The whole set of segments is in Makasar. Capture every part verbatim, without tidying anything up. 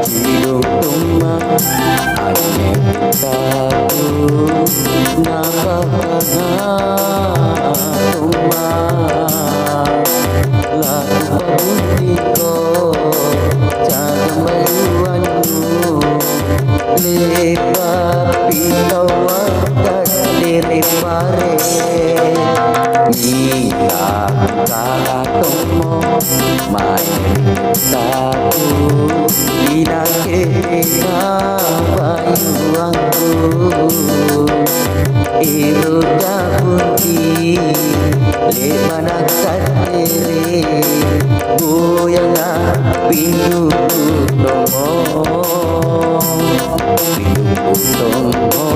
Napaciduktumma anne tau, napakangatumma lakupabuntiko siagang bayuannu. Le'ba'pi taua kaddere pare, mingka angkana tommo mae ri kattaku, inakke tena bayuangku. Ero'ja bunting le'ba' nakkaddere, boyanga pinduku tommo, pinduku tommo.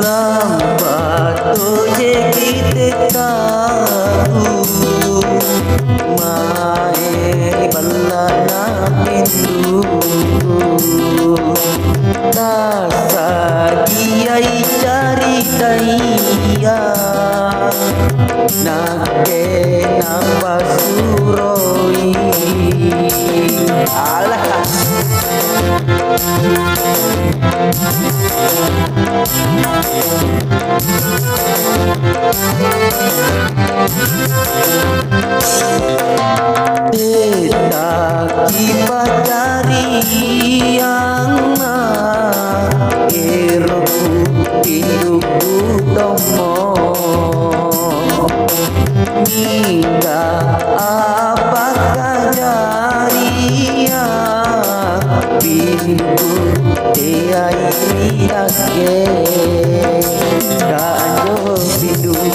Lampa tojeki tetta'bu mae ri balla'na pinduku. Tassadiai caritaya nakke napasuroi. Alah. Tettaki pa'jarianna, ero'ku pinduku tommo. Mingka apa kajariang pinduku teai ri nakke? Ka anjo pinduku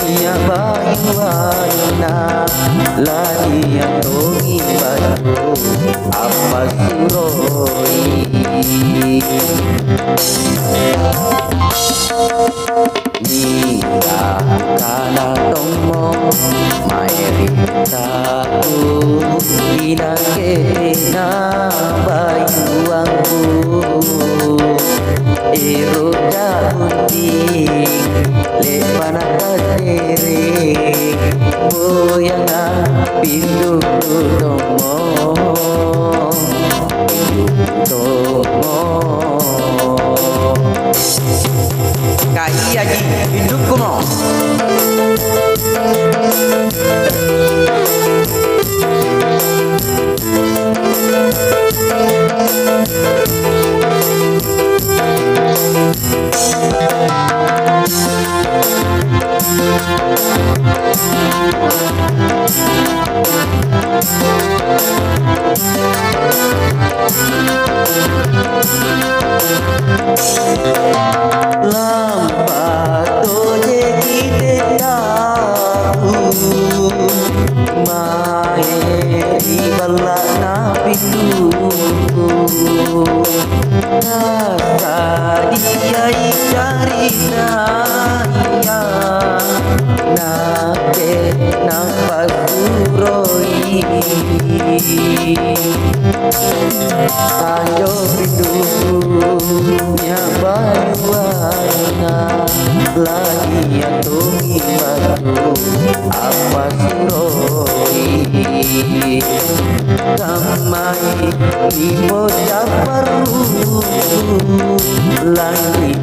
nia' bayuanna, lania' tongi battu appassuroi. Mingka kana tommo mae ri kattaku, inakke tena bayuangku. Ero'ja bunting le'ba' nakkaddere, boyanga pinduku tommo, pinduku tommo. Ka iaji pindukkumo. Lampa tojeki tetta'bu mae ri balla'na pinduku. Tassadiai caritaya nakke napassuroi. Anjo pinduku nia' bayuanna, lania' tongi battu appassuroi. Kammai nipoja parru, langi'